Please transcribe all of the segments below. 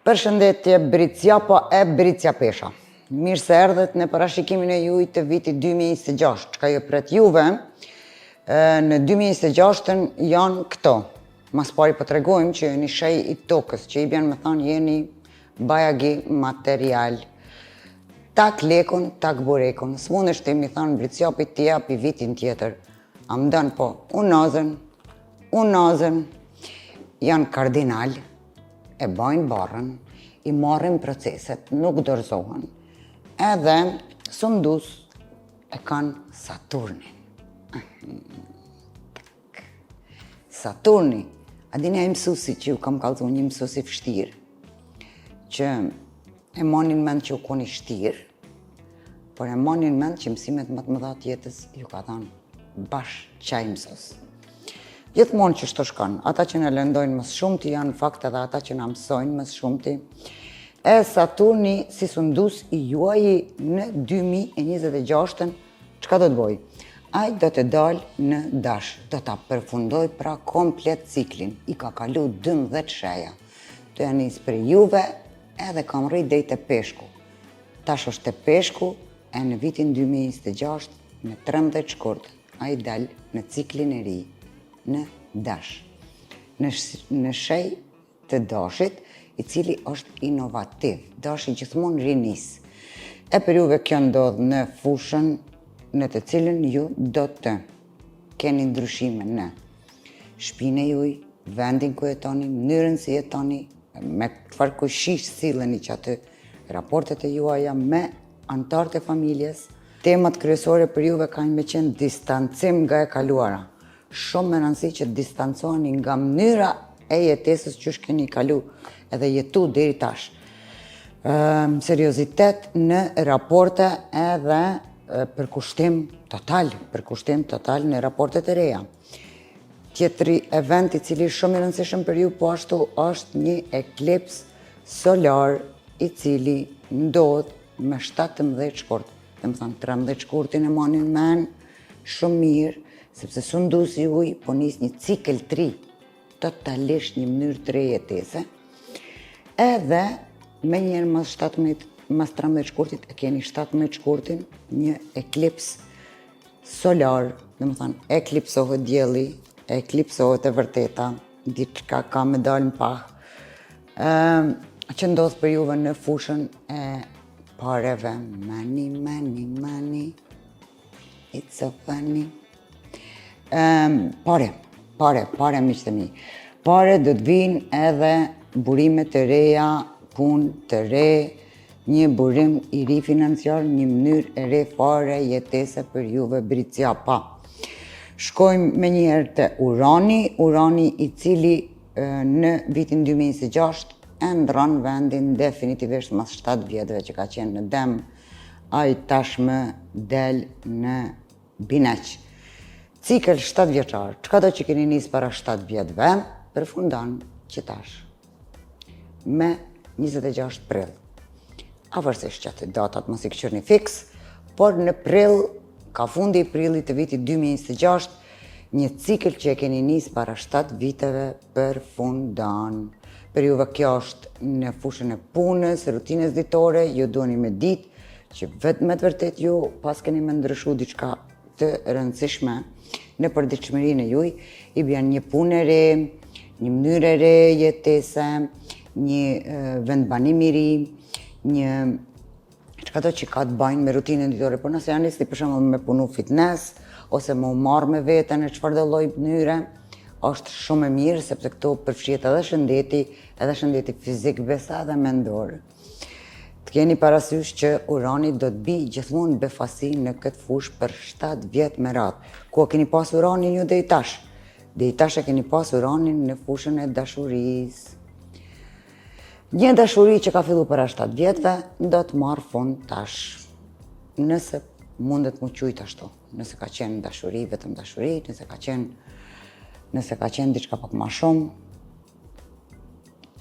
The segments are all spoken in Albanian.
Përshëndetje Bricjapa e Bricjapesha. Mirë se erdhët në parashikimin e juj të vitit 2026, çka ju pret juve në 2026-ën janë këto. Mas pari po tregojmë që jeni shej i tokës, që i bjen me thanë jeni bajagi material. Tak lekun, tak burekun. S'mundesh ti mi thanë Bricjapit t'i japi vitin tjetër. A m'don po, unazën, unazën, janë kardinal, e bajnë barrën, i marrin proceset, nuk dorëzohen, edhe sundus e kanë Saturnin. Saturni, a dini ai mësusi që ju kam kallzu, një mësus i vështirë, që e manin mend që u kon i shtirë, por e manin mend që mësimet më të mëdha të jetës ju ka dhanë bash qaj mësus. Gjithmonë qështu shkon, ata që na lëndojnë më së shumti janë në fakt edhe ata që na mësojnë më së shumti. E Saturni si sundus i juaji në 2026-ën, çka do të bojë? Ai do të dalë në dash, do ta përfundoj pra komplet ciklin, i ka kalu 12 sheja. Tu ja nis prej juve edhe ka mrri deri te peshku. Tash është te peshku e në vitin 2026 në 13 shkurt Ai dal në ciklin e ri, në dash. Në, në shej të dashit, i cili është inovativ. Dashi gjithmonë rinis. E për juve kjo ndodh në fushën në të cilën ju do të keni ndryshime në shpinë e juj, vendin ku jetoni, mënyrën si jetoni, me çfarë kojshish silleni që aty, raportet e juaja me anëtarët e familjes, Temat kryesore për juve kanë me qenë distancim nga e kaluara. Shumë me rëndësi që të distancoheni nga mënyra e jetesës qysh keni kalu edhe jetu deri tash. Seriozitet në raporte edhe përkushtim total, përkushtim total në raportet e reja. Tjetri event i cili është shumë i rëndësishëm për ju po ashtu është një eklips solar i cili ndodh me 17 shkurt. Domethanë 13 shkurtin e mani n'men shumë mirë, sepse sundusi juj po nis një cikël të ri, totalisht një mënyrë të re jetese. Edhe menjëherë mas 17, mas 13 shkurtit, e keni 17 shkurtin, një eklips solar, domethanë, eklipsohet dielli, eklipsohet e vërteta, diçka ka me dalë në pah, që ndodh për juve në fushën e pareve, money, money, money, it's so funny. Pare, pare, pare, miqtë e mi. Pare do të vinë edhe burime të reja, punë të re, një burim i ri financiar, një mënyrë e re fare jetese për juve Bricjapa. Shkojmë menjëherë te Urani, Urani i cili në vitin 2026 e ndrron vendin definitivisht mas 7 vjetëve që ka qenë në dem, ai tashmë del në Bineq. Cikël 7 vjeçar, çka do që keni nis para 7 vjetëve, përfundon që tash me 26 prill. Afërsisht që aty datat mos i këqyrni fiks, por në prill, ka fundi i prillit të vitit 2026, një cikël që e keni nis para 7 viteve përfundon. Për juve kjo është në fushën e punës, rutinës ditore, ju duheni me ditë që vetë me të vërtet ju paskeni me ndryshu diçka të rëndësishme në përditshmërinë e juj, i bjen një punë e re, një mënyrë e re jetese, një vendbanim i ri, një çka do që ka të bajnë me rutinën ditore, por nëse janë nisni për shembull me punu fitness ose me u marrë me veten në çfarëdo lloj mënyre, është shumë e mirë sepse këtu përfshihet edhe shëndeti, edhe shëndeti fizik besa edhe mendor. Të keni parasysh që Urani do të bi gjithmonë befasi në këtë fushë për 7 vjet me radhë. Ku e keni pas Uranin ju deri tash? Deri tash e keni pas Uranin në fushën e dashurisë. Një dashuri që ka fillu para 7 vjetëve, do të marrë fund tash. Nëse mundet mu qujt ashtu. Nëse ka qenë dashuri, vetëm dashuri, nëse ka qenë nëse ka qenë diçka pak ma shumë,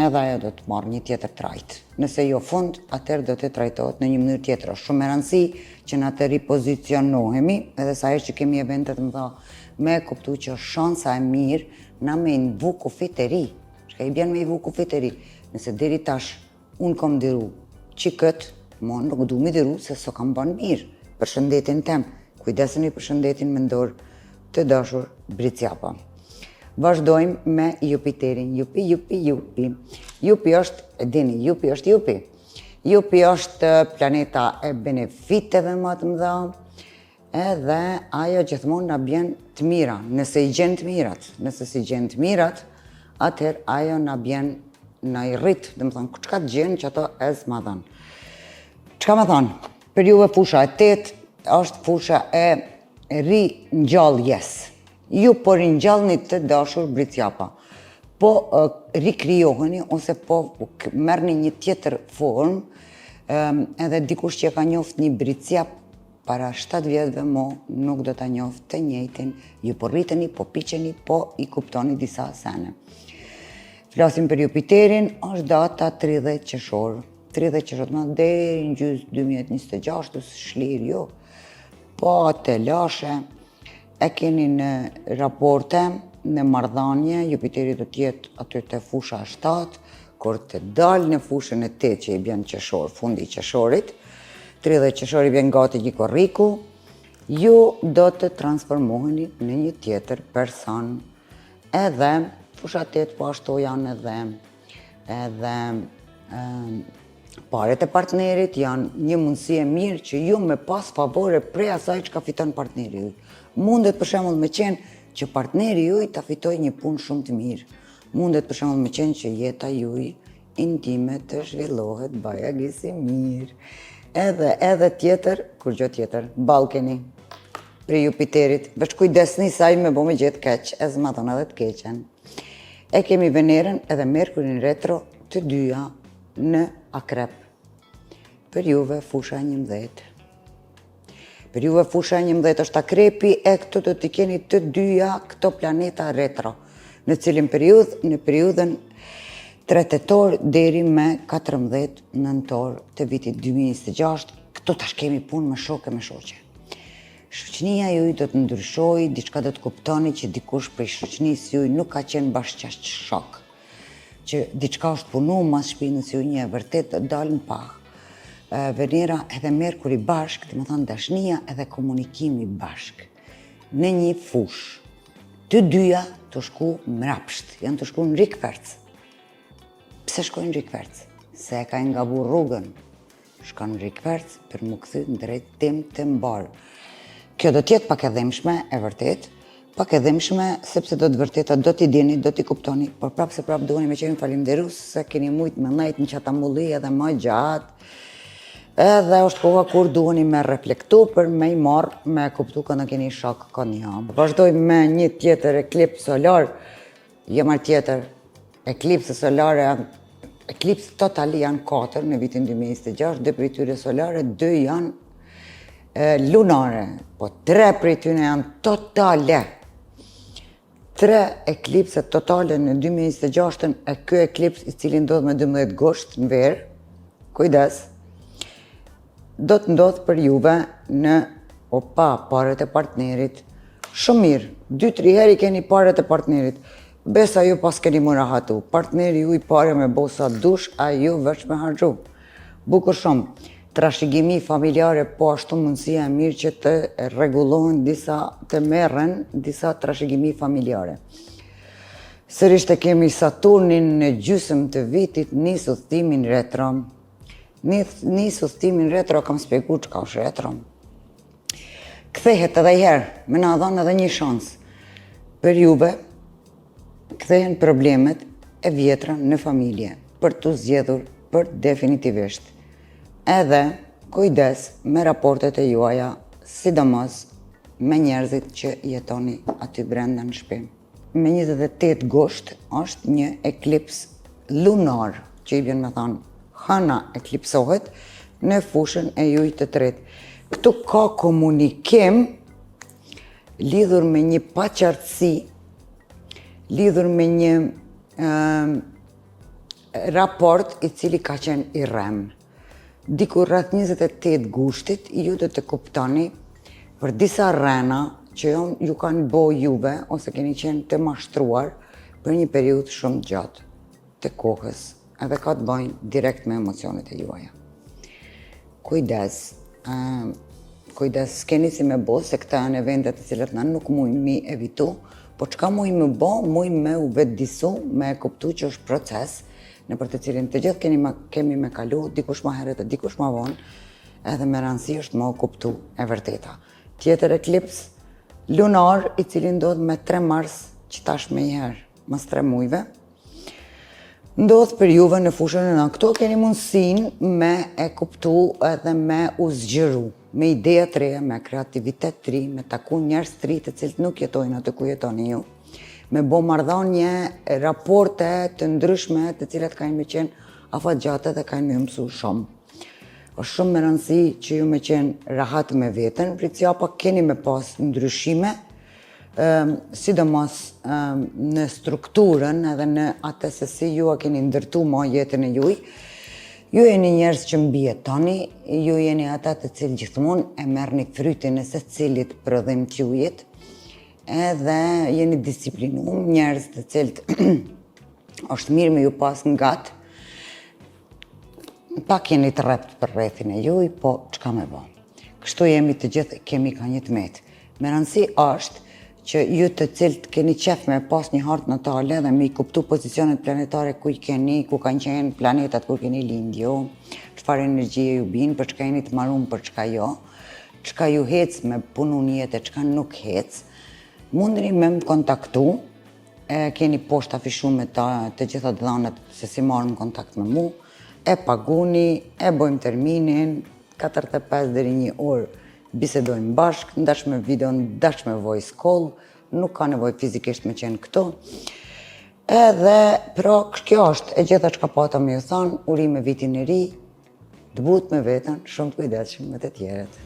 edhe ajo do të marrë një tjetër trajtë. Nëse jo fund, atëherë do të trajtohet në një mënyrë tjetër. Është shumë me rëndësi që na të ripozicionohemi, edhe sa herë që kemi evente të mëdha, me kuptu që është shansa e mirë na me i vu kufit e ri. Çka i bjen me i vu kufit e ri? Nëse deri tash Unë kom diru që këtë, mo nuk du mi diru se s'o kam ban mirë për shëndetin tem. Kujdeseni për shëndetin mendor të dashur Bricjapa. Vazhdojmë me Jupiterin. Jupi, Jupi, Jupi. Jupi është, e dini, Jupi është Jupi. Jupi është planeta e benefiteve më të mëdha, edhe ajo gjithmonë na bjen të mira, nëse i gjen të mirat, nëse s'i gjen të mirat, atëherë ajo na bjen na i rrit, dhe më thonë, çka të gjen që ato e zmadhon. Çka me thonë, për juve fusha e tetë është fusha e ringjalljes. Ju po ringjallni të dashur Bricjapa. Po rikrijoheni ose po merrni një tjetër formë, edhe dikush që e ka njoft një Bricjap para 7 vjetëve mo nuk do ta njoft të njëjtin, ju po rriteni, po piqeni, po i kuptoni disa sene. Flasim për Jupiterin, është data 30 qershor. 30 qershor, më deri në gjysë 2026, shlirë jo. Po të lashe, e keni në raporte, në marrëdhanie, Jupiteri do t'jetë aty të fusha 7, kur të dalë në fushën e 8 që i bjen qershor, fundi i qershorit, 30 qershor i bjen gati një korriku, ju do të transformoheni në një tjetër person. Edhe fusha 8 po ashtu janë edhe edhe paret e partnerit janë një mundësi e mirë që ju me pas favore prej asaj që ka fiton partneri juj. Mundet për shembull me qenë që partneri juj ta fitoj një punë shumë të mirë. Mundet për shembull me qenë që jeta juj intime të zhvillohet bajagi si mirë. Edhe, edhe tjetër, kur gjë tjetër, balkeni prej Jupiterit, veç kujdesni sa i me bo me gjithë keq, e zmadhon edhe të keqen. E kemi Venerën edhe Merkurin retro të dyja në akrep. Për juve fusha 11. Për juve fusha 11 është akrepi e këtu do t'i keni të dyja këto planeta retro. Në cilin periudhë? Në periudhën 3 tetor deri me 14 nëntor të vitit 2026, këtu tash kemi punë me shokë me shoqe. Shoqënia juaj do të ndryshojë, diçka do të kuptoni që dikush prej shoqënisë juaj nuk ka qenë bash qaq shok. Që diçka është punu mas shpinës juaj një e vërtet do dalë në pah. Venera edhe Merkuri bashk, dhe më thonë dashnia edhe komunikimi bashk, në një fushë. Të dyja të shku mrapsht, janë të shku në rikverc. Pse shkojnë në rikverc? Se e ka ngabu rrugën. Shkon në rikverc për mu kthy në drejtim të mbarë. Kjo do t'jetë pak e dhimshme, e vërtet, pak e dhimshme, sepse do të vërteta do t'i dini, do t'i kuptoni, por prapë se prapë duheni me qenë falimderus, se keni mujtë me nejtë në qata mulli edhe më gjatë, edhe është koha kur duheni me reflektu për me i marrë, me kuptu kënë keni shok kënë jo. Vazhdojmë me një tjetër eklips solar, jo marrë tjetër, eklipse solare janë Eklips total janë 4 në vitin 2026, dy prej tyre solare, dy janë e, lunare, po tre prej tyre janë totale. Tre eklipse totale në 2026 e ky eklips i cili ndodh me 12 gusht në verë, kujdes, do të ndodh për juve në opa, paret e partnerit. Shumë mirë, 2-3 herë i keni paret e partnerit. Besa ju pas keni më rahatu. Partneri ju i pare me bo sa dush, a ju veç me harxhu. Bukur shumë. Trashëgimi familjare po ashtu mundësia e mirë që të rregullohen disa, të merren disa trashëgimi familjare. Sërisht e kemi Saturnin në gjysëm të vitit nis udhëtimin retro. Nis, nis udhëtimin retro, kam spjegu çka është retro. Kthehet edhe i herë, me na dhënë edhe një shans. Për juve, kthehen problemet e vjetra në familje, për të zgjedhur për definitivisht. Edhe kujdes me raportet e juaja, sidomos me njerëzit që jetoni aty brenda në shtëpi. Me 28 gusht është një eklips lunar, që i bjen me thonë, hëna eklipsohet në fushën e juj të tretë. Këtu ka komunikim lidhur me një paqartësi, lidhur me një raport i cili ka qenë i rrem. Diku rreth 28 gushtit, ju do të kuptoni për disa rrena që jo, ju kanë bo juve ose keni qenë të mashtruar për një periudhë shumë gjatë të kohës. Edhe ka të bëjnë direkt me emocionet e juaja. Kujdes, kujdes, s'keni si me bo, se këta janë evente të cilat na nuk mujmë mi evitu, po çka mujmë me bo, mujmë me u vetëdisu, me e kuptu që është proces, nëpër të cilin të gjithë keni ma, kemi me kalu, dikush ma herët e dikush ma vonë, edhe me rëndësi është me u kuptu e vërteta. Tjetër eklips lunar, i cili ndodh me 3 mars, që tash me njëherë, mas 3 mujve, ndodh për juve në fushën e në këto keni mundësin me e kuptu edhe me u zgjeru, me ideja të reja, me kreativitet të ri, me taku njerëz të ri të cilët nuk jetojnë aty ku jetoni ju, me bo marrëdhënie, raporte të ndryshme të cilat kanë me qenë afatgjate dhe kanë me ju mësu shumë. Është shumë me rëndësi që ju me qenë rahat me veten, Bricjapa keni me pas ndryshime, sidomos në strukturën edhe në atë se si ju a keni ndërtu ma jetën e juj. Ju jeni njerëz që mbijetoni, ju jeni ata të cilë gjithmonë e merrni frytin e secilit prodhim të jujit, edhe jeni disiplinum, njerëz të cilët është mirë me ju pas ngat, pak jeni të rrept për rrethin e juj, po çka me bo. Kështu jemi të gjithë, kemi ka një të metë. Me rëndësi është që ju të cilët keni qef me pas një hartë natale dhe me i kuptu pozicionet planetare ku i keni, ku kanë qenë planetat kur keni lindë ju, çfarë energjie ju bin, për çka jeni të marum, për çka jo, çka ju hec me punu në jetë, çka nuk hec, mundeni me më kontaktu, e keni poshtë afishume të gjitha të dhanat se si marrë në kontakt me mu, e paguni, e bojmë terminin, 45 deri një orë bisedojmë bashkë, ndash me video, ndash me voice call, nuk ka nevojë fizikisht me qenë këtu. Edhe, pra, kjo është e gjitha çka pata me ju thonë, urime vitin e ri, të butë me veten, shumë të kujdesshëm me të tjerët.